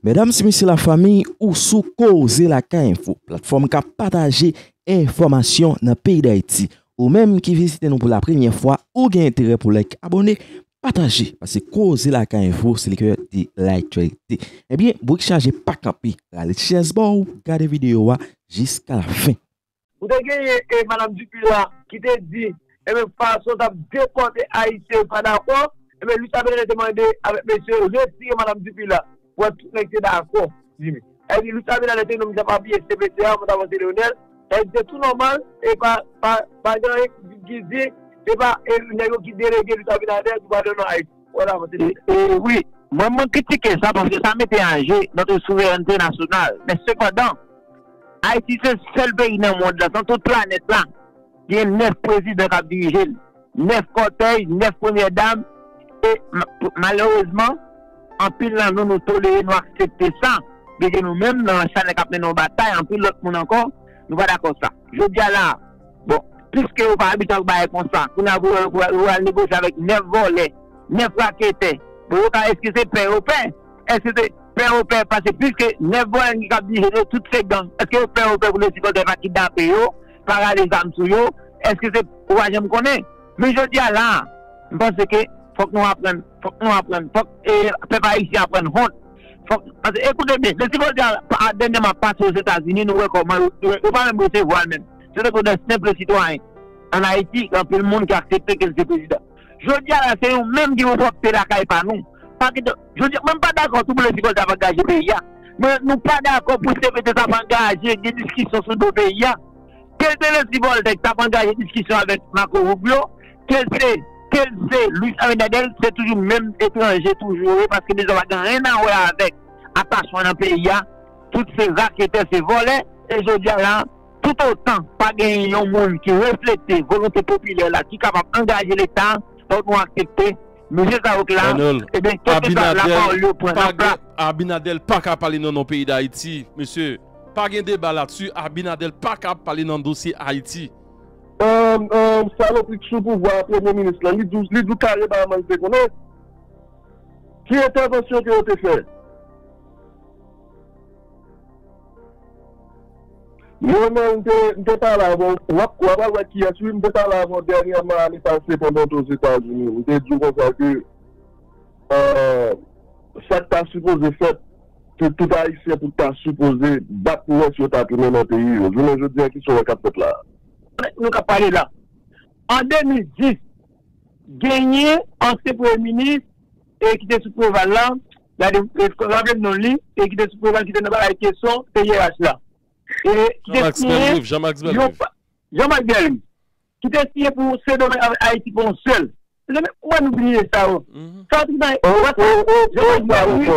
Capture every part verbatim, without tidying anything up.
Medam e mesye lafanmi, ou sou Koze Lakay Enfo, platfòm k ap pataje enfòmasyon nan peyi Dayiti. Ou menm ki vizite nou pou lapremyè fwa, ou gen enterè pou like, abòne, pataje, paske Koze Lakay Enfo, se le cœur de l'actualité. Ebyen, bourik chaje pa kanpe, rale ti chèz ba w, gade videyo a jiska lafen. Ou te genyen e Madanm Dupila ki te di, ebyen, fason t ap depòte Ayisyen yo pa dakò, ebyen, Luis Abinader te mande avèk mesye yo retire Madanm Dupila pou wè tout nèg te dakò, Jimmy. Sa vle di, Luis Abinader te nonm ki t ap apiye C P C A, Mont Avanse Leonel, sa vle di, se tou nòmal, e pa, pa, pa gen anyen ki, ki di, se pa e, nèg yo ki delege Luis Abinader ki pral nan Ayiti. Wè la, mwen te di. E, e, wi, mwen, mwen kritike sa paske sa mete an je notre souveraineté nationale. Men sepandan, Ayiti se sèl peyi nan mond lan, nan tout planèt la, gen nèf prezidan k ap dirije l, nèf kòtèj, nèf premyè dam, e malerezman, anpil nan nou, nou tolere, nou aksepte sa. Byenke nou menm, nan chanèl k ap mennen yon batay, anpil lòt moun ankò, nou pa dakò sa. Jodi a la, bon, piske yo pa abitye ak bagay konsa, kounye a pou yo al negosye avèk nèf vòlè, nèf raketè, bon, yo ka, èske se pè yo pè? Èske se pè yo pè? Paske piske nèf vòlè ki ap dirije yo, tout se gang, èske yo pè yo pè pou Lesi Vòltè pa kidnape yo, pa rale zam sou yo? Èske se, ou pa janm konnen. Men jodi a la, m panse ke fòk nou aprann, fòk nou aprann, fòk e, pèp ayisyen aprann wont. Fòk, paske, ekoute byen, Lesi Vòltè a, a dènyèman pase Ozetazini, nou wè kòman yo, yo, yo pa menm resevwa l menm. Se tankou de senp sitwayen. Ann Ayiti, gen anpil moun ki aksepte ke l se prezidan. Jodi a la, se yo menm ki pou pwòpte lakay pa nou. Pa kite, jodi a, mwen m pa dakò tou pou Lesi Vòltè ap angaje peyi a. Men nou pa dakò pou C P T sa ap angaje gen diskisyon sou do peyi a. Ke l se Lesi Vòltè ki t ap angaje diskisyon avèk Marco Rubio, ke l se, ke l se Luis Abinader, se toujou menm etranje toujou yo ye, paske deja pa gen anyen a wè avèk atachman nan peyi a. Tout se raketè, se vòlè, e jodi a la, toutotan pa genyen yon moun ki reflete volonte popilè la, ki kapab angaje Leta, fòk nou aksepte, mesye sa yo k la, ebyen, kèlkeswa lapawòl yo pran nan plas. Abinader pa ka pale nan non peyi Dayiti, mesye. Pa gen deba la dsi, Abinader pa ka pale nan dosye Ayiti. Ahh, ahh, salopri k sou pouvwa a, premye minis lan, li di w, li di w kareman, li te konnen. Ki entèvansyon ke yo te fè? Mwen menm, m te, m te pale avè w, w ap, w ap al wè kiyès, wi, m te pale avè w dènyèman ane pase pandan w te Ozetazini. M te di w konsa ke, ahh, sa k ta sipoze fèt, ke tout Ayisyen pou ta sipoze bat pou wè si yo ta tounen nan peyi yo. Jounen jodi a, ki sa w wè k ap fèt la a? Nou k ap pale la. An de mil dis, genyen ansyen premye minis e ki te sou Preval la, gade, raple m non li, e ki te sou Preval, ki te nan bagay kesyon P I R H la. E ki te siyen yon pa, Jean Max Bellerive, ki te siyen pou Sendomeng avèk Ayiti fè yon sèl. Mezanmi, kòman nou bliye sa yo? Sa w te nan, w ap, Jean Max Bellerive,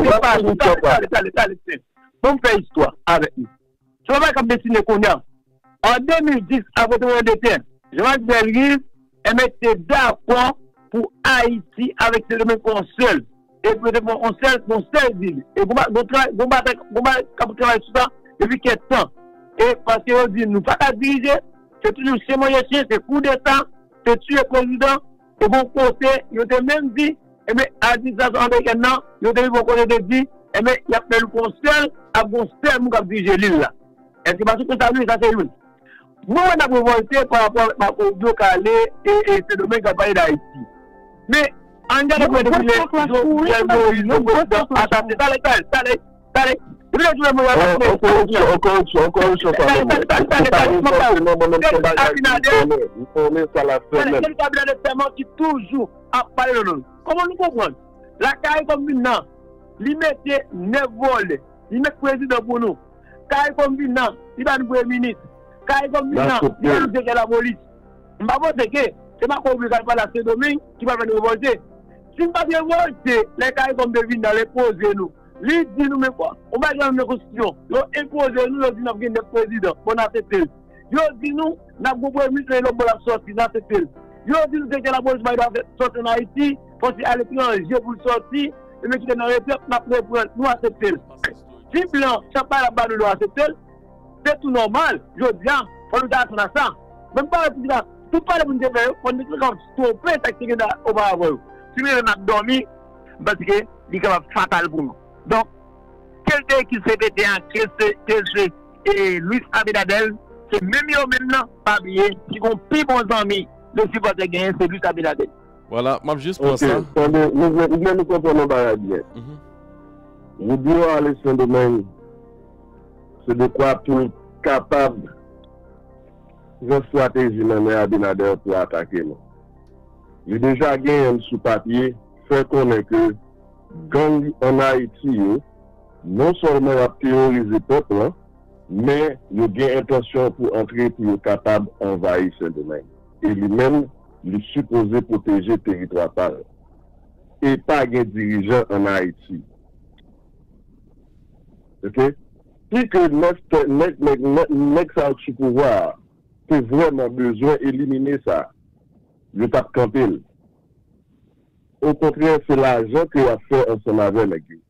se pa, tande, tande, tande, tande, tande, bon, m fè istwa avèk nou. Se yon bagay k ap destine kounye a. An de mil dis, apre tranblemanntè, Jean Max Bellerive, enben, te dakò pou Ayiti avèk Sendomeng fè yon sèl. E pou yo te fè yon sèl, yon sèl vil. E gon ba-, gon tra-, gon batay, gon bagay k ap travay sou sa depi kèk tan. E paske yo di nou pa ka dirije, se toujou chen manje chen, se koudeta, se tiye prezidan, e gon kote, yo te menm di, enben, administrasyon amerikèn nan, yo te rive yon kote te di, enben, y ap fè l pou yon sèl, ap gon sèl moun k ap dirije lil la. Èske pa sou konsa nou ye? Sa se youn. Mwen, mwen, n ap revòlte pa rapò avèk Marco Rubio k ale e, e Sendomeng k al pale d Ayiti. Men, ann gade kòman depi lè Jovenel Moïse, yon prezidan asasinen. Talè, talè, talè, talè. Depi lè Jovenel Moïse asasinen. An koreksyon, an koreksyon, an koreksyon, Salomon. Ou pa menm sòti nan mwen menm se bagay ki m konnen. M konnen sa l ap fè menm. Kèl kabinè de sèman ki toujou ap pale nan non l? Kòman nou konprann? La CARICOM vin nan, li mete nèf vòlè, li met prezidan pou nou. CARICOM vin nan, li ba nou premye minis. CARICOM vin nan, li ba nou direktè lapolis. M pa panse ke se Marco Rubio k al pale ak Sendomeng ki pral fè nou revòlte. Si n pa t revòlte, lè CARICOM te vin nan, l enpoze nou. Li di nou, men kwa, yon bagay ki pa menm nan konstitisyon. Yo enpoze nou, yo di n ap gen nèf prezidan, fò n aksepte l. Yo di nou, n ap gon premye minis, men lòt bò l ap sòti, n aksepte l. Yo di nou, direktè lapolis pa gen dwa fè sòti ann Ayiti, fò se aletranje pou l sòti, e men kite nan retrèt, n ap reprann, nou aksepte l. Si blan, chan pa l ap ba nou, nou aksepte l, se tou nòmal, jodi a, fò nou ta atann a sa. Men m pa wè poukisa, tout pale pou n te fè yo, fò n te kapab stope sa ki te gen oparavan yo. Si nou rete n ap dòmi, m panse ke li kapab fatal pou nou. Donk, ke l te ekri C P T a, ke se, ke se, e, Luis Abinader, se menm yo menm nan, pa bliye, ki gon pi bon zanmi de sipòtè genyen, se Luis Abinader. Vwala, m ap jis pran Ok, sa. Tande, nou, nou, nou konprann yon bagay byen. Mhm. Rubio ale Sendomeng, se dekwa pou l kapab pran estrateji nan men Abinader pou atake nou. Li deja genyen l sou papye, fè konnen ke gang ann Ayiti yo, non sèlman y ap teworize pèp lan, men yo gen entansyon pou antre pou yo kapab anvayi Sendomeng. E li menm, li sipoze pwoteje teritwa pa l. E pa gen dirijan ann Ayiti. Ok? Si ke nèg, nèg, nèg, nèg, nèg sa yo k sou pouvwa a te vrèman bezwen elimine sa, yo t ap kanpe l. Okontrè, se lajan ke y ap fè ansanm avè nèg yo.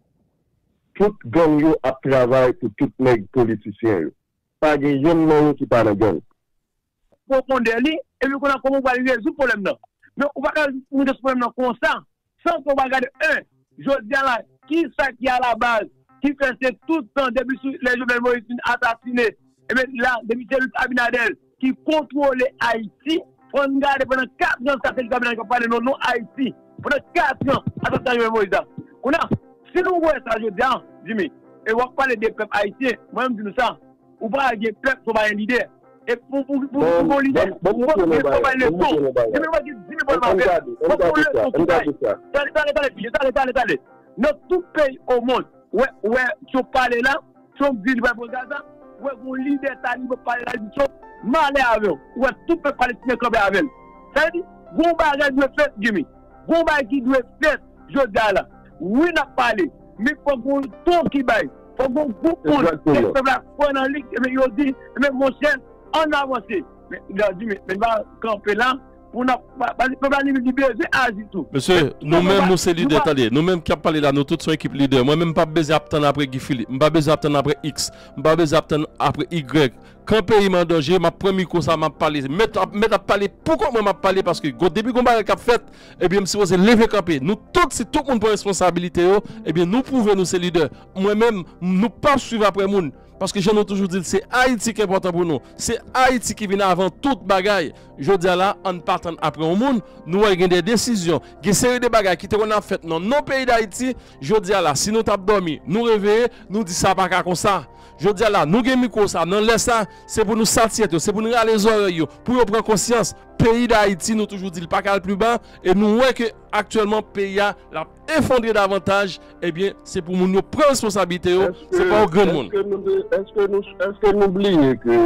Tout gang yo ap travay pou tout nèg politisyen yo. Pa gen yonn nan yo ki pa nan gang. Pwofondè li, epi kounye a kòman w pral rezoud pwoblèm nan. Men ou pa ka rezoud pwoblèm nan konsa, san ke w pa gade, en, jodi a la, ki sa ki alabaz, ki fè se tout tan, depi sou lè Jovenel Moïse fin asasine, ebyen la, depi se Luis Abinader ki kontwole Ayiti, fò n gade pandan kat an sa se Luis Abinader k ap pale nan non Ayiti, pandan kat an, asasina Jovenel Moïse la. Kounye a, si nou wè sa jodi a, Jimmy, e w ap pale de pèp ayisyen, mwen menm m di nou sa, ou pa gen pèp, si w pa gen lidè. E pou, pou, pou, pou gon lidè, fòk gen, fòk bay leson. Depi nou pa gen di mil pòl mavel, fòk gon leson ki bay. Tande, tande, tande, tande, tande, tande. Nan tout peyi o mond, wè, wè, Trump pale la, Trump di li pral pran Gaza, wè, gon lidè talib ap pale la, li di Trump, m ale avè w. Wè, tout pèp palestinyen kanpe avè l. Sa vle di, gon bagay dwe fèt, Jimmy. Gon bagay ki dwe fèt jodi a la. Wi, n ap pale, men fòk gon ton ki bay. Fòk gon gwoup moun, pèp la kwè nan li, ebyen yo di, ebyen monchè, ann avanse. Men, Jimmy, men n pa kanpe la pou n ap, pa, pa, pèp la li, li bezwen aji tou. Mesye, nou menm, nou se lidè, tande. Nou menm k ap pale la, nou tout se yon ekip lidè. Mwen menm, m p ap bezwen ap tann apre Guy Philippe. M pa bezwen ap tann apre X. M pa bezwen ap tann apre Y. Kan peyi m an danje, m ap pran mikwo sa, m ap pale. Mèt ap, mèt ap pale pou kont mwen, m ap pale paske gon, depi gon bagay k ap fèt, ebyen, m sipoze leve kanpe. Nou tout, si tout moun pran responsabilite yo, ebyen, nou pwouve nou se lidè. Mwen menm, nou p ap swiv apre moun. Paske jan nou toujou di l, se Ayiti ki enpòtan pou nou. Se Ayiti ki vin avan tout bagay. Jodi a la, ann pa tann apre yon moun, nou wè gen de desizyon, gen seri de bagay ki te konn ap fèt nan non peyi Dayiti. Jodi a la, si nou t ap dòmi, nou reveye, nou di sa pa ka konsa. Jodi a la, nou gen mikwo sa, nan lè sa, se pou nou sal tèt yo, se pou nou rale zòrèy yo, pou yo pran konsyans. Peyi Dayiti, nou toujou di l pa ka al pli ba, e nou wè ke aktyèlman peyi a, l ap efondre davantaj, ebyen, se pou moun yo pran responsablite yo, se pa yon grenn moun. Èske nou, èske nou, èske nou bliye ke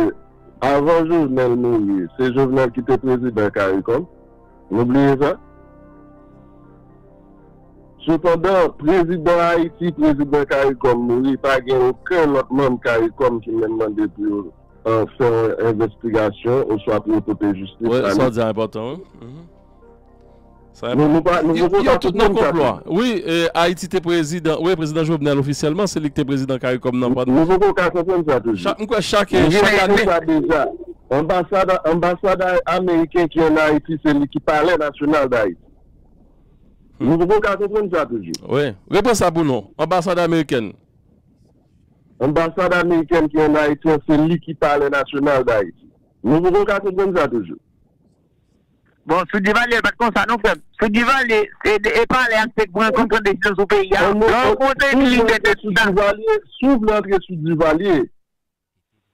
avan Jovenel mouri, se Jovenel ki te prezidan CARICOM? Nou bliye sa? Sepandan, prezidan Ayiti, prezidan CARICOM mouri, pa gen okenn lòt manm CARICOM ki menm mande pou yo, euh, fè yon envestigasyon oswa pou yo pote jistis. Wi, sa w di a enpòtan, wi. Mhm. Sa enpòtan. Nou, nou pa, nou, yo, nou pa yo tout nan konplo a. Wi, e, Ayiti te prezidan, wi, prezidan Jovenel ofisyèlman, se li ki te prezidan CARICOM nan pandan. Nou poko ka konprann sa toujou. Chak, m kwè chak, chak ane. Nou realize sa deja. Anbasad, anbasad ameriken ki ann Ayiti, se li ki Palais National d'Haïti. Hmm. Nou poko ka konprann sa toujou. Wi. Repran sa pou nou. Anbasad amerikèn. Anbasad amerikèn ki ann Ayiti an, se li ki Palais National d'Haïti. Nou poko ka konprann sa toujou. Bon, sou Divalye, l pa t konsa non, frè m. Sou Divalye, e, e palè a te pran, konn pran desizyon sou peyi a. Lè w kontre ki lidè de tout sa. Si w vle antre sou Divalye,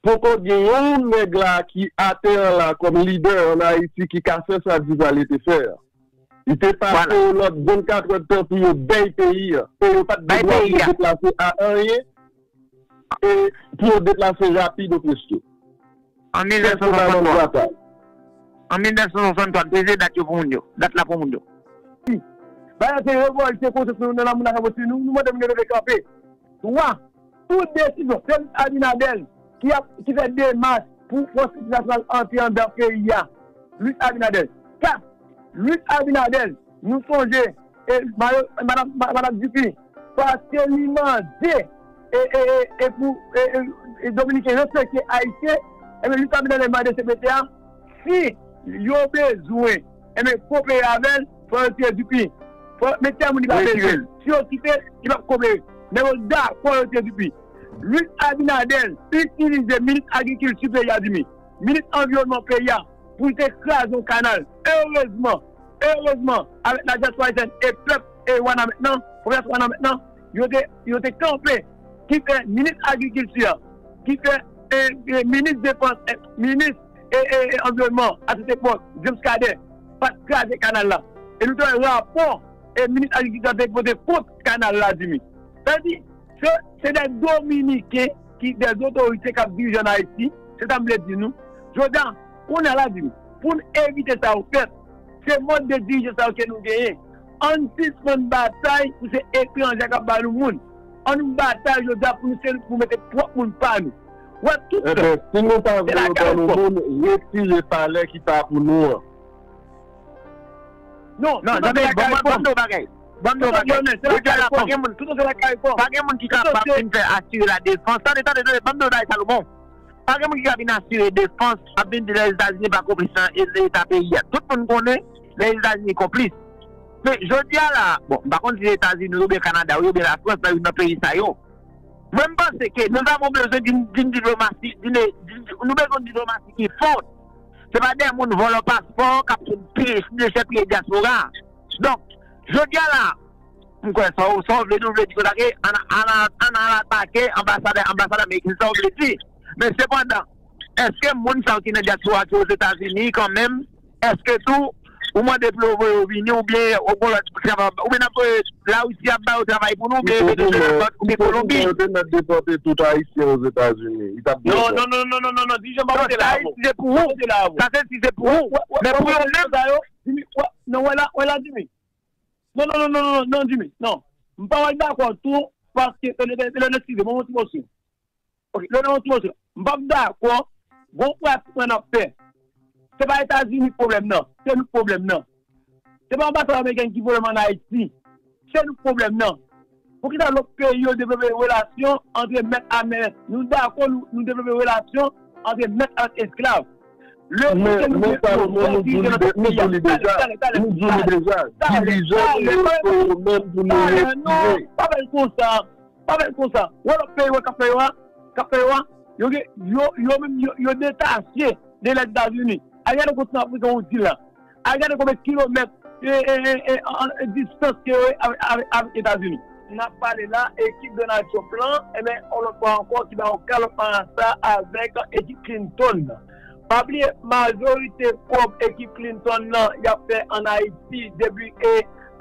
poko gen yon nèg la ki atè an la kòm lidè ann Ayiti ki ka fè sa Divalye te fè a. Li te pase yo lòd vennkat èdtan pou yo bay peyi a. E yo pa t gen dwa pou yo deplase a anyen. E pou yo deplase rapid o presto. An mil nèf san swasanntwa. An mil nèf san swasanntwa, m peze dat yo pou moun yo. Dat la pou moun yo. Bagay se revòlte konsa sou nou nan moun nan kapoti nou, nou mande moun yo leve kanpe. Twa, tout desizyon, se Luis Abinader ki ap, ki fè demach pou fòs miltinasyonal antre anndan peyi a. Luis Abinader. Kat, Luis Abinader, nou sonje, e, madanm, madanm Dupuy, paske li mande, e, e, e, e pou, e, e, e Dominiken respekte Ayisyen, ebyen, Luis Abinader mande C P T a, si yo bezwen, ebyen, kopere avè l, fò yo retire Dupuy. Fò, men timoun li pa bezwen l. Si yo kite l, li p ap kopere. Nèg yo dakò yo te di pi. Luis Abinader itilize minis agrikilti peyi a, Jimmy, minis anviwònman peyi a, pou l te kraze yon kanal. Erezman, erezman, avèk ladyaspora ayisyèn e pèp e Wanament lan, popilasyon Wanament lan, yo te, yo te kanpe, ki fè minis agrikilti a, ki fè e, e, minis defans, e, minis e, e, e anviwònman, a sèt epòk, James Cadet, pa t kraze kanal la. E nou te wè rapò e minis agrikilti a te pote kont kanal la, Jimmy. Sa di, se, se de Dominiken ki, de otorite k ap dirije ann Ayiti, se sa m vle di nou. Jodi a, kounye a la, Jimmy, pou n evite sa yo fèt, se mòd de dirijans sa yo ke nou genyen. Ann sispann batay pou se etranje k ap ba nou moun. Ann nou batay jodi a pou nou se pou mete pwòp moun pa nou. Wè tout Ebyen, si nou pa vle yo ban nou moun, retire palè ki pa pou nou an. Non, non, tande, ban m di w bagay. Ban m di w bagay. Jodi a la, pa gen moun, pa gen moun ki kapab vin fè asire la defans. Tande, tande, tande, ban m di w bagay, Salomon. Pa gen moun ki ka vin asire defans, ap vin di Lèzetazini pa konplis nan eta peyi a. Tout moun konnen Lèzetazini konplis. Men jodi a la, bon, m pa konn si Etazini oubyen Kanada wi oubyen Lafrans nan youn nan peyi sa yo. Mwen, m panse ke nous avons besoin d'une d'une diplomasi, d'une, d'une, nou bezwen yon diplomasi ki fò. Se pa de moun vòlò paspò k ap piye, piye dyaspora. Donk, jodi a la, m kwè sa w, sa w vle di, w vle di konsa ke ann, ann, ann al atake anbasadè, anbasadè ameriken, sa w vle di. Men sepandan, èske moun sa yo ki nan dyaspora ki Ozetazini kanmenm, èske tou ou mande pou yo voye yo vini oubyen ou gon lòt travay, oubyen n ap voye Larisi ap ba yo travay pou nou oubyen yo mete yo nan lòt oubyen Kolonbi? Yo te mèt depòte tout Ayisyen Ozetazini. Li t ap byen fèt. Non, non, non, non, non, non, non, dirijan pa pote la avè w. Sa se si se pou ou. Sa se si se pou ou. Men pou yo menm. Jimmy, wè, non, wè la, wè la, Jimmy. Non, non, non, non, non, non, Jimmy, non. M pa wè dakò tou, paske, Leonel, Leonel, eskize, mwen, yon ti mòso. Ok, Leonel, yon ti mòso. M p ap dakò, gon pratik mwen ap fè. Se pa Etazini pwoblèm nan, se nou pwoblèm nan. Se pa anbasadè ameriken ki pwoblèm ann Ayiti, se nou pwoblèm nan. Poukisa lòt peyi yo devlope relasyon antre mèt a mèt? Nou dakò nou, nou devlope relasyon antre mèt ak esklav. Le Men, men Salomon, nou di li de- nou di li deja. Nou di li deja. Dirijan yo, se yo menm pou nou retire. Pa fè l konsa. Pa fè l konsa. Wè lòt peyi wè k ap fè yo a, k ap fè yo a, yo gen, yo, yo menm, yo, yo detache de Lèzetazini. Al gade kontinan Afriken ou di la. Al gade konbyen kilomèt e, e, e, e, an, an distans ke yo ye avèk, avèk, avèk Etazini. N ap pale la, ekip Donald Trump lan, enben, yon lòt fwa ankò, ki ba yon kalòt marasa avèk ekip Clinton nan. Pa bliye, majorite kòb ekip Clinton nan y ap fè ann Ayiti depi, e,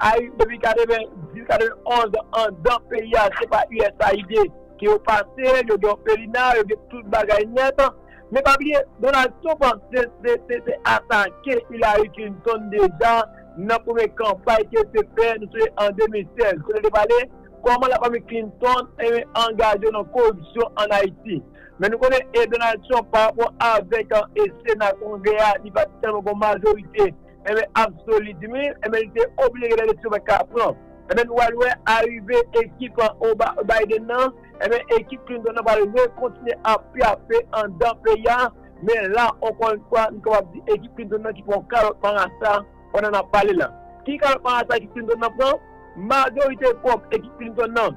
ay, depi katreven, depi katreven onz anndan peyi a, se pa U S A I D ke yo pase, yo gen òfelina, yo gen tout bagay nèt. Men pa bliye, Donald Trump se, se, se, se atake Hillary Clinton deja nan premye kanpay ke l te fè, nou sonje an de mil sèz, kote l te pale kòman lafanmi Clinton, e, angaje nan koripsyon ann Ayiti. Men nou konnen, e, Donald Trump, pa rapò avèk, e, Sena, Kongrè a, li pa t tèlman gon majorite, enben, ap solid, wi, enben, li te oblije gen eleksyon pa t ka pran. Enben, nou al wè arive ekip, o, Ba-, Biden nan, enben, ekip Clinton nan pral rekontinye ap frape anndan peyi a. Men la, ankò yon fwa, nou kapab di ekip Clinton nan ki pran kalòt marasa pandan n ap pale la. Ki kalòt marasa ekip Clinton nan pran? Majorite kòb ekip Clinton nan,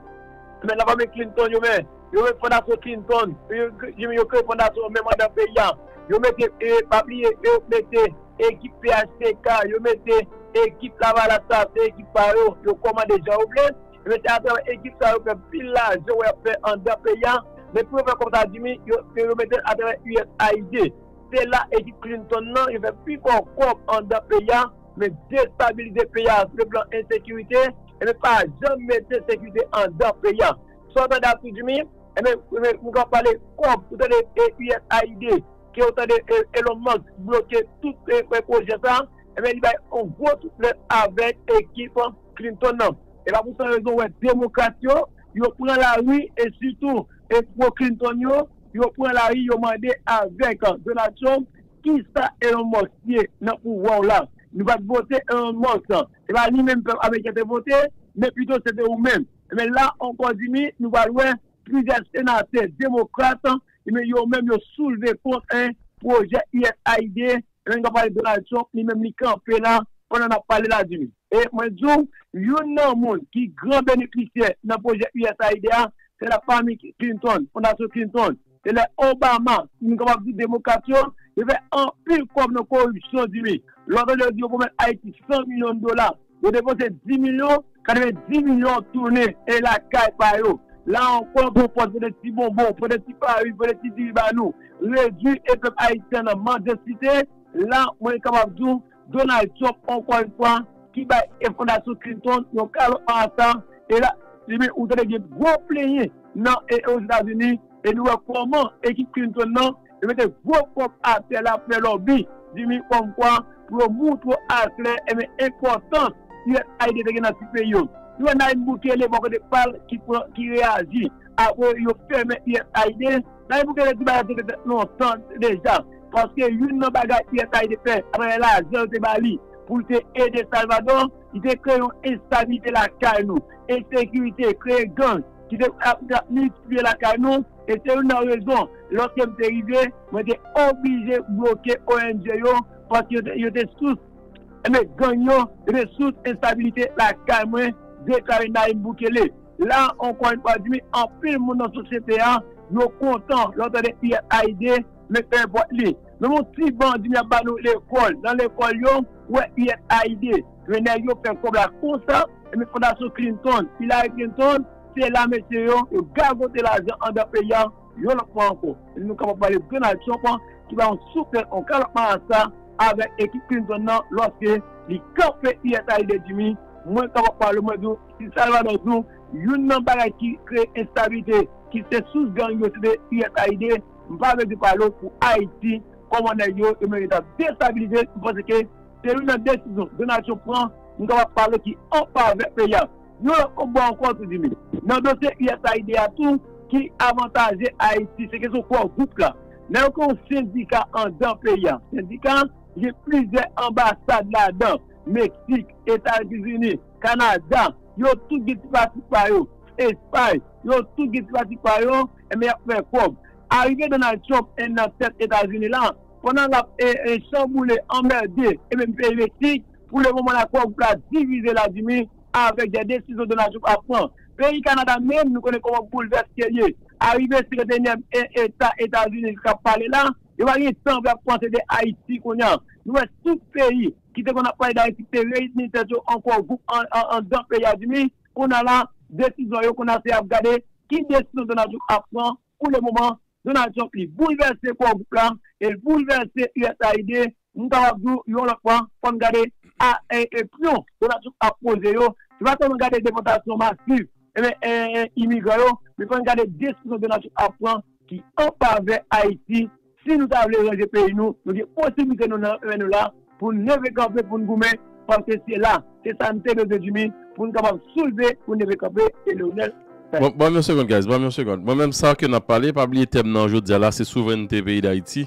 men lafanmi Clinton yo, men, yo met fondasyon Clinton, yo, yo, yo kreye fondasyon yo menm anndan peyi a. Yo mete, e, pa bliye, yo mete ekip P H T K, yo mete ekip Lavalas sa, se ekip pa yo, yo kòmande jan yo vle. Yo mete atravè ekip sa, yo fè pil lajan, wè y ap fè anndan peyi a. Men pou yo fè kòb sa, Jimmy, yo, yo, yo mete l atravè U S A I D. Se la ekip Clinton nan, yo fè pi fò kòb anndan peyi a, men destabilize peyi a sou le plan ensekirite, enben pa janm mete sekirite anndan peyi a. Sa w tande a tou, Jimmy, enben, enben, nou ka pale kòb, ou tande, e, U S A I D, ke w tande, e, Elon Musk bloke tout, e, e, pwojè sa, enben, li bay yon gwo tout nèt avèk ekip Clinton nan. E pa pou san rezon, w wè, demokrat yo, yo pran lari, e sitou, e, pwo Clinton yo, yo pran lari, yo mande avèk, e, Donald Trump, kisa Elon Musk ye nan pouvwa w la. Nou pa t vote Elon Musk, se pa li menm pèp ameriken te vote, men pito se te ou menm. Men la ankò, Jimmy, nou pral wè plizyè senatè demokrat, ebyen, yo menm yo soulve kont, en, pwojè U S A I D, ebyen, nou ka pale Donald Trump, li menm li kanpe la, pandan n ap pale la, Jimmy. E mwen di w, youn nan moun ki gran benefisyè nan pwojè U S A I D a, se lafanmi Clinton, Fondasyon Clinton. Se lè Obama, nou kapab di demokrat yo, yo fè anpil kòb nan koripsyon, Jimmy. Lòt yo di yo pwomèt Ayiti san milyon dola. Yo depanse dis milyon, katrevenndis milyon tounen e lakay pa yo. La ankò, pou pote ti bonbon, pote ti pari, pote ti diri ba nou, redui e pèp ayisyen nan manjansite, la, mwen kapab di w, Donald Trump, ankò yon fwa, ki bay e Fondasyon Clinton yon kalòt marasa, e la, ebyen, ou tande gen gwo plenyen nan e Ozetazini, e nou wè kòman ekip Clinton nan, yo mete gwo kòb atè la pou fè lòbi, Jimmy, kòmkwa, pou yo moutre aklè, ebyen, enpòtans U S A I D te gen nan ti peyi yo. Nou wè Nayib Bukele, bò kote pa l, ki pran, ki reyaji, apre yo fèmen U S A I D, Nayib Bukele di bagay te fèt lontan deja, paske youn nan bagay U S A I D te fè atravè lajan yo te ba li pou l te ede Salvadò, li te kreye yon enstabilite lakay nou, ensekirite, kreye gang ki te ap, ap miltipliye lakay nou, e se youn nan rezon, lòske m te rive, mwen te oblije bloke O N G yo, paske yo te, yo te sous, enben, gang yo, yo te sous enstabilite lakay mwen, deklare Nayib Bukele. La, ankò yon fwa, Jimmy, anpil moun nan sosyete a, yo kontan lè yo tande U S A I D met pè pòt li. Menm yon ti ban, Jimmy, ap ba nou lekòl. Nan lekòl yo, ou wè U S A I D. Men nèg yo fè kòb la konsa, e men Fondasyon Clinton, Hillary Clinton, se la mesye yo, yo gagote lajan anndan peyi a, yon lòt fwa ankò. E nou kapab pale Donald Trump, ki ba yon souflèt, yon kalòt marasa, avèk ekip Clinton nan, lòske li kanpe U S A I D, Jimmy, mwen kapab pale, mwen di w, si Salvador di w, youn nan bagay ki kreye enstabilite, ki se sous gang yo, se te U S A I D, m pa bezwen pale w pou Ayiti, kòman nèg yo, yo menm yo t ap destabilize, m panse ke se youn nan desizyon Donald Trump pran, m kapab pale ki an favè peyi a. Yon lòt bò ankò tou, Jimmy. Nan dosye U S A I D a tou, ki avantaje Ayiti, se kesyon kò gwoup la. Nan yon sendika anndan peyi a, sendika, gen plizyè anbasad ladan, Meksik, Etazini, Kanada, yo tout gen ti pati pa yo, Espay, yo tout gen ti pati pa yo, enben y ap fè kòb. Arive Donald Trump en nan tèt Etazini la, pandan l ap e, e, chanboule, anmède, e menm peyi Meksik, pou le moman la, kò gwoup la divize la, Jimmy, avèk de desizyon Donald Trump ap pran. Peyi Kanada menm, nou konnen kòman boulvèske l ye. Arive senkantenyèm e, eta Etazini k ap pale la, yo pa gen tan pou y ap panse de Ayiti kounye a. Nou wè tout peyi ki te konn ap pale d Ayiti, ki te reyini tèt yo an kò gwoup an, an, anndan peyi a, Jimmy, kounye a la, desizyon yo kounye a se ap gade ki desizyon Donald Trump ap pran. Pou le moman, Donald Trump li boulvèse kò gwoup la, e l boulvèse U S A I D, m kapab di w yon lòt fwa, fò n gade a, e, e, pyon Donald Trump ap poze yo, se pa sèlman gade depòtasyon masiv, enben, e, e, imigran yo, men fò n gade desizyon Donald Trump ap pran ki an favè Ayiti, si nou ta vle ranje peyi nou, nou gen posiblite nou nan men nou la, pou n leve kanpe, pou n goumen, paske se la, se sa n te bezwen, Jimmy, pou n kapab soulve, pou n leve kanpe, e Leonel. Bon, ban m yon segonn, guys, ban m yon segonn. Mwen menm, sa ke n ap pale, pa bliye tèm nan jodi a la, se souvrènte peyi Dayiti.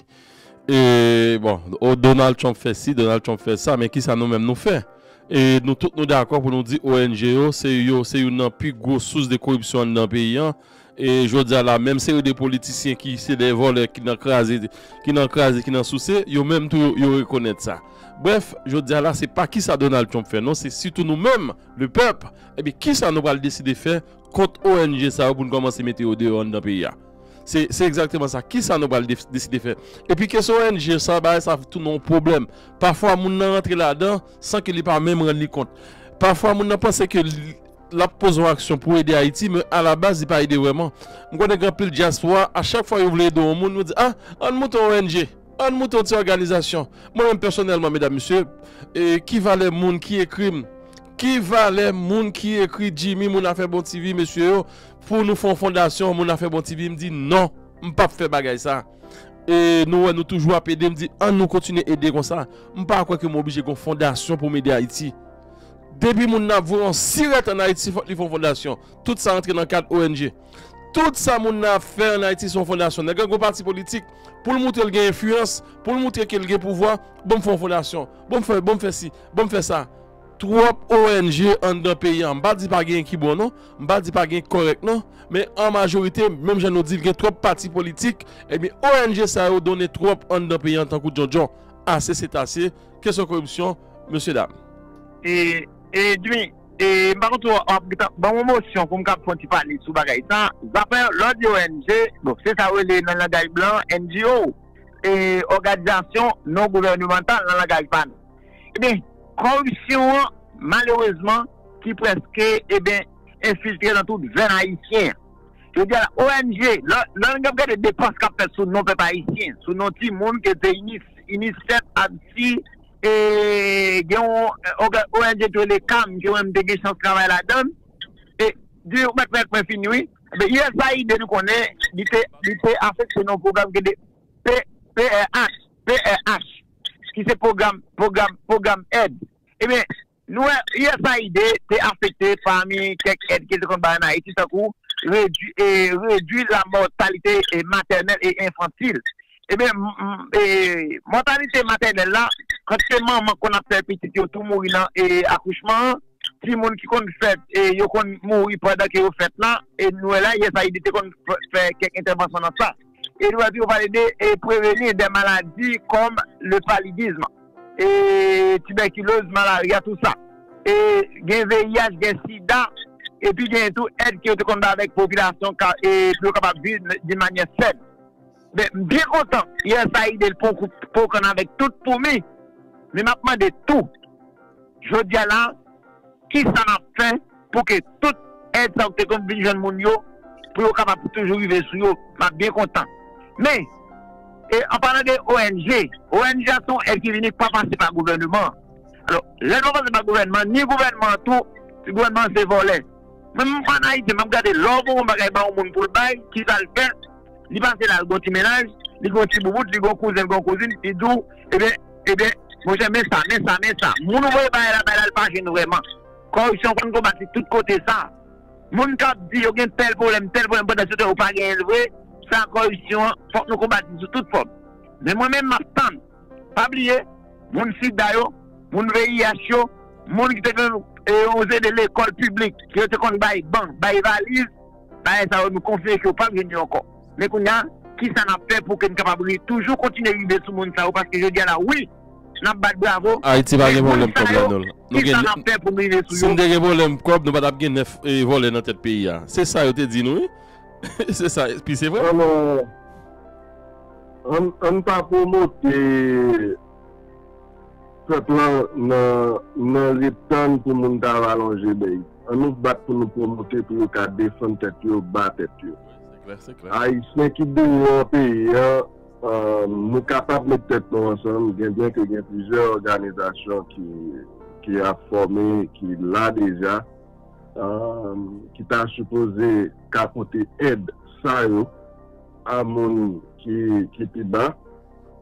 E, bon, o, Donald Trump fè si, Donald Trump fè sa, men kisa nou menm nou fè? E nou tout nou dakò pou nou di O N G yo, se yo, se youn nan pi gwo sous de koripsyon anndan peyi an. E jodi a la, menm seri de politisyen ki se de vòlè, ki nan kraze, ki nan kraze, ki nan souse, yo menm tou yo, yo rekonèt sa. Brèf, jodi a la, se pa kisa Donald Trump fè, non, se sitou nou menm, le pèp, ebyen, kisa nou pral deside fè kont O N G sa yo pou n kòmanse mete yo deyò anndan peyi a? Se, se egzakteman sa. Kisa nou pral de-, deside fè? Epi kesyon O N G sa, bagay sa tounen yon pwoblèm. Pafwa, moun nan rantre ladan san ke li pa menm rann li kont. Pafwa, moun nan panse ke li, l ap poze yon aksyon pou ede Ayiti, men alabaz, li pa ede vrèman. M konnen gen anpil dyaspora, a chak fwa yo vle ede yon moun, yo di, "Ah, ann moute yon O N G, ann moute yon ti òganizasyon." Mwen menm, pèsonèlman, medam, mesye, e, ki valè moun ki ekri m, ki valè moun ki ekri Jimmy, moun afè bon ti vi, mesye yo, pou nou fè yon fondasyon, moun afè bon ti vi, m di, "Non, m p ap fè bagay sa." E nou wè, nou toujou ap ede, m di, "Ann nou kontinye ede konsa." M pa kwè ke m oblije gen yon fondasyon pou m ede Ayiti. Depi moun nan ap voye yon sirèt ann Ayiti, fòk li fè yon fondasyon. Tout sa rantre nan kad O N G. Tout sa moun nan ap fè ann Ayiti se yon fondasyon. Nèg la gen yon pati politik, pou l moutre l gen enfliyans, pou l moutre ke l gen pouvwa, "Bon, m fè yon fondasyon. Bon, m fè, bon, m fè si, bon, m fè sa." Twòp O N G anndan peyi a. M pa di pa gen ki bon, non. M pa di pa gen ki kòrèk, non. Men an majorite, menm jan nou di l gen twòp pati politik, ebyen, O N G sa yo donnen twòp anndan peyi a tankou djondjon. Ase se ase. Kesyon koripsyon, mesye dam. E E, Jimmy, e, m pa konn si w ap, w ap ban mwen mosyon pou m kab fè yon ti pale sou bagay sa. Zafè lòt yo O N G, bon, se sa yo rele nan langaj blan N G O, e, òganizasyon non gouvènemantal nan langaj pa nou. Ebyen, kòripsyon an, malerezman, ki prèske, ebyen, enfiltre nan tout venn ayisyen. Yo di la, O N G, lè, lè n ap gade depans k ap fèt sou non pèp ayisyen, sou non timoun, ke se UNICEF, UNICEF, ADSI, e gen yon, e, O N G ki rele CAM, ke mwen m te gen chans travay ladan l. E, di, ou mèt fè mwen fini, wi. Ebyen, U S A I D, nou konnen, li te, li te afekte nan yon pwogram ki te P, P R H, P R H, ki se pwogram, pwogram, pwogram èd. Ebyen, nou wè, U S A I D te afekte pami kèk èd ke te konn bay ann Ayiti, tankou redui, e, redui la mòtalite, e, matènèl e enfantil. Ebyen, m, m, e, mòtalite matènèl la, kantite manman konn ap fè pitit yo tou mouri nan, e, akouchman an, timoun ki konn fèt, e, yo konn mouri pandan ke yo fèt la, e nou wè la, U S A I D te konn fè, fè kèk entèvansyon nan sa. E nou wè tou yo pale de, e, prevenir des maladies comme le paludisme, e, tibèkiloz, malarya, tou sa. E gen V I H, gen sida, epi gen tou èd ke yo te konn bay avèk popilasyon ka, e, pou yo kapab viv de manyè sèn. Men, m byen kontan, U S A I D poko, poko ann avèk tout pou mi, men m ap mande tou, jodi a la, kisa n ap fè pou ke tout èd sa yo ki te konn vin jwenn moun yo, pou yo kapab toujou rive sou yo, m ap byen kontan. Men, e, an palan de O N G, O N G a se yon èd ki vini ki pa pase pa gouvèneman an. Alò, lè l pa pase pa gouvènman, ni gouvènman an tou, gouvènman an se vòlè. Mwen menm ann Ayiti, m ap gade lè w pran yon bagay ba yon moun pou l bay, kisa l fè? Li pase la, l gon ti mennaj, li gon ti boubout, li gon kouzen, l gon kouzin, li di w, ebyen, ebyen, monchè, men sa, men sa, men sa. Moun ou voye bagay la, bay la, l pa jwenn vrèman. Kòripsyon konn konbat li tout kote sa. Moun k ap di yo gen tèl pwoblèm, tèl pwoblèm, pandan se tan yo pa genyen l vre, sa kòripsyon an, fòk nou konbat li sou tout fòm. Men mwen menm, m ap tann. Pa bliye, moun sida yo, moun V I H yo, moun ki te gen, e, yon seri de lekòl piblik, ke yo te konn bay ban, bay valiz, bagay sa yo, nou konfime ke yo p ap jwenn yo ankò. Men kounye a, kisa n ap fè pou ke n kapab ri-, toujou kontinye rive sou moun sa yo, paske jodi a la, wi, n ap bat bravo, Ayiti pa men gen moun pwoblèm sa kòb yo, ladan l. Nou kisa gen, n ap fè pou n rive sou si yo? N te gen pwoblèm kòb, nou pa t ap gen nèf, e, vòlè nan tèt peyi a. Se sa yo te di nou, wi. Se sa, pi se vre. An, an, an pa pwomote pèp lan nan, nan ret tann pou moun ta va lonje men. An nou bat pou nou pwomote pou yo ka defann tèt yo, ba tèt yo. Se klè, se klè. Ayisyen ki deyò peyi an, e, nou kapab met tèt nou ansanm, gen byen ke gen plizyè òganizasyon ki, ki ap fòme, ki la deja, e, ki ta sipoze ka pote èd sa yo a moun ki, ki pi ba,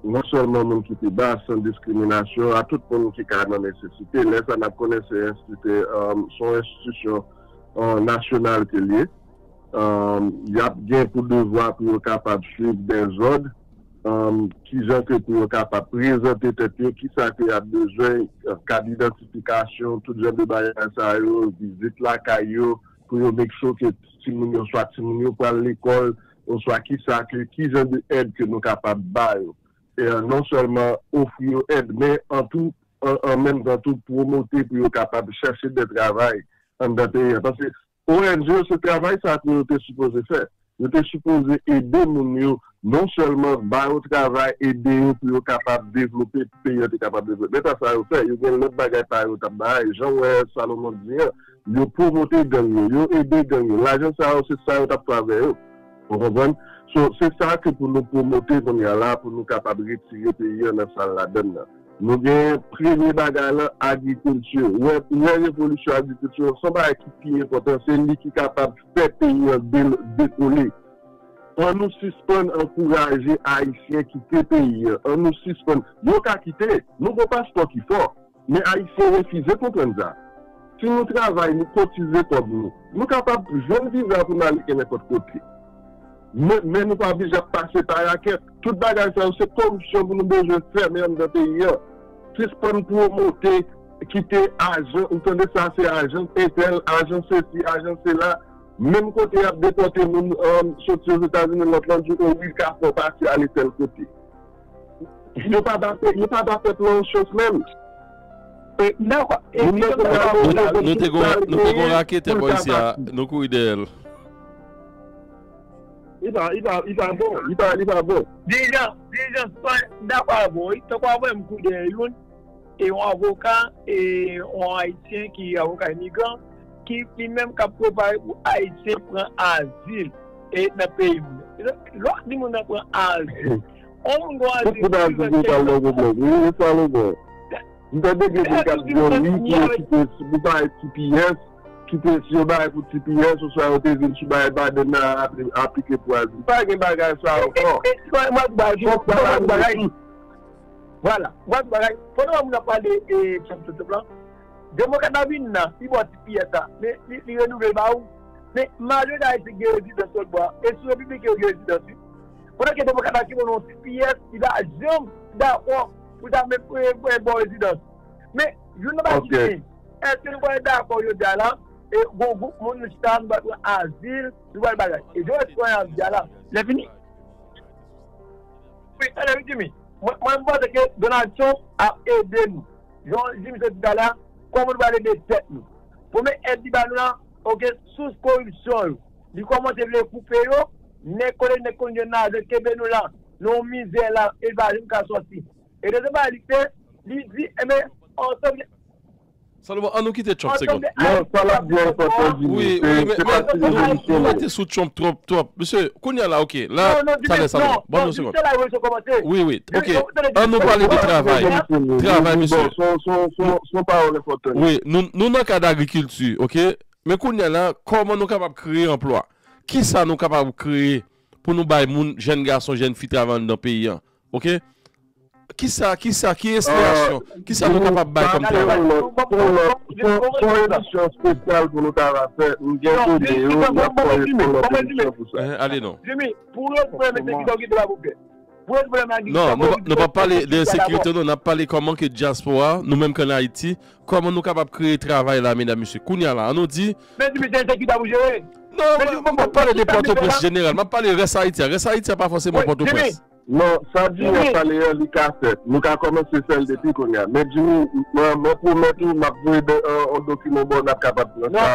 non sèlman moun ki pi ba, san diskriminasyon, a tout moun ki ka nan nesesite. Lè sa n ap konnen se enstiti-, e, se yon enstitisyon, e, nasyonal ke l ye. E, y ap gen pou devwa pou yo kapab swiv dèzòd, e, kijan ke pou yo kapab prezante tèt yo, kisa ke y ap bezwen, e, kad idantifikasyon, tout jan de bagay sa yo, vizit lakay yo, pou yo make sure ke timoun yo, swa timoun yo pral lekòl, oswa kisa ke, ki jan de èd ke nou kapab ba yo. E, non sèlman ofri yo èd, men an tou, an, an menm tan tou pwomote pou yo kapab chèche de travay anndan peyi an. Paske O N G yo, se travay sa pou yo te sipoze fè. Yo te sipoze ede moun yo, non sèlman ba yo travay, ede yo pou yo kapab devlope, pou peyi an te kapab devlope. Men pa sa yo fè, yo gen lòt bagay pa yo t ap bay. Jan w wè Salomon di an, yo pwomote gang yo, yo ede gang yo. Lajan sa yo, se sa yo t ap fè avè yo. Ou konprann? So, se sa ke pou nou pwomote kounye a la, pou nou kapab retire peyi an nan sa l ladann nan. Nou gen premye bagay lan, agrikilti. Ou wè, ou wè revolisyon agrikilti an, se yon bagay ki pi enpòtan, se li ki kapab fè peyi an de-, dekole. An nou sispann ankouraje Ayisyen kite peyi an. An nou sispann. Yo ka kite, nou gon paspò ki fò. Men Ayisyen refize konprann sa. Si nou travay, nou kotize kòb nou, nou kapab jwenn viza pou n ale kenenpòt kote. Men, men nou pa oblije ap pase pa rakèt. Tout bagay sa yo, se kòripsyon pou nou bezwen fèmen anndan peyi an. Sispann pwomote, kite ajan, ou tande sa, se ajan entèl, ajan sesi, ajan sela. Menm kote y ap depòte moun, um, soti Ozetazini, lòt lan di w, o wi, l ka fè w pati ale tèl kote. Yo pa ba, yo pa ba pèp lan yon chans menm. Nou te gon raketè bò isi a, nou kouri dèyè l. Li pa, li pa, li pa bon. Li pa, li pa bon. Dirijan, dirijan, m dakò avè w, wi. Tankou avè m kouri dèyè youn, e yon avoka, e yon Ayisyen ki avoka imigran, ki li menm k ap prepare pou Ayisyen pran azil e nan peyi moun. Lè w di moun nan pran azil, yon moun gen azil, pou azil, pou pral nan pwoblèm. Wi, wi, sa nou bon. M tande gen moun k ap di, wi, pou yo kite, pou bay T P S, kite si yo bay pou T P S, oswa yo te vin sou bay Biden nan aplike pou azil. Pa gen bagay sa ankò. Fòk bagay. Vwala, mwen di bagay, pandan moun ap pale, e, Trump, Trump, Trump lan, demokrat la vin nan, li ba w T P S la, men li, li renouvle l ba ou. Men majorite Ayisyen ki gen rezidans lòt bò a, e sou repibliken yo gen rezidans, wi. Pandan ke demokrat la ki ban nou T P S, li pa janm dakò pou ta menm, e, e, ba w rezidans. Men, youn nan bagay ki gen, èske nou pral dakò jodi a la, e, gon gwoup moun nou chita, nou pral pran azil, nou pral bagay. E Joe Swan ap di a la, lè fini. Wi, tande, wi, Jimmy. Mwen, mwen, m panse ke Donald Trump ap ede nou. Jan Jimmy sot di talè a, kòman nou pral ede tèt nou? Premye èd li ba nou lan, oke, sous koripsyon yo. Li kòmanse vle koupe yo, nèg kote nèg konn jwenn lajan, kenbe nou la, nan yon mizè la, e l pa janm ka sòti. E dezyèm bagay li fè, li di, enben, ansanm Salomon, an nou kite Trump segonn. Non, sa l ap di a enpòtan, Jimmy. Wi, wi, men, men nou, nou rete sou Trump twòp, twòp. Mesye, kounye a la, oke. La, talè, Salomon. Ban m yon segonn. Wi, wi. Oke. An nou pale de travay. Travay, mesye. Bon, se yon, se yon, se yon, se yon pawòl enpòtan. Wi, nou, nou nan kad agrikilti, oke? Men kounye a la, kòman nou kapab kreye anplwa? Kisa nou kapab kreye pou nou bay moun, jèn gason, jèn fi travay anndan peyi a? Oke? Kisa, kisa, ki enspirasyon? Kisa nou kapab bay kòm travay? Se yon emisyon espesyal pou nou ta va fè. M gen ide yo, n ap fè yon lòt emisyon pou sa. Eh, ale non. Jimmy, pou yo premye se ki sa w kite la pou fè. Pou yo premye. Non, nou pa, nou pa pale de ensekirite, non, n ap pale kòman ke dyaspora, nou menm k ann Ayiti, kòman nou kapab kreye travay la, medam, mesye. Kounye a la, an nou di. Men Jimmy, se ensekirite pou jere. Non, m ap pale de Pòtoprens jeneral, m ap pale rès Ayiti a. Rès Ayiti a pa fòseman Pòtoprens. Non, sa Jimmy ap pale a, li ka fèt. Nou ka kòmanse fè l depi kounye a. Men Jimmy, mwen, mwen pwomèt ou, m ap voye de, yon, yon dokiman ba w, n ap kapab pran sa.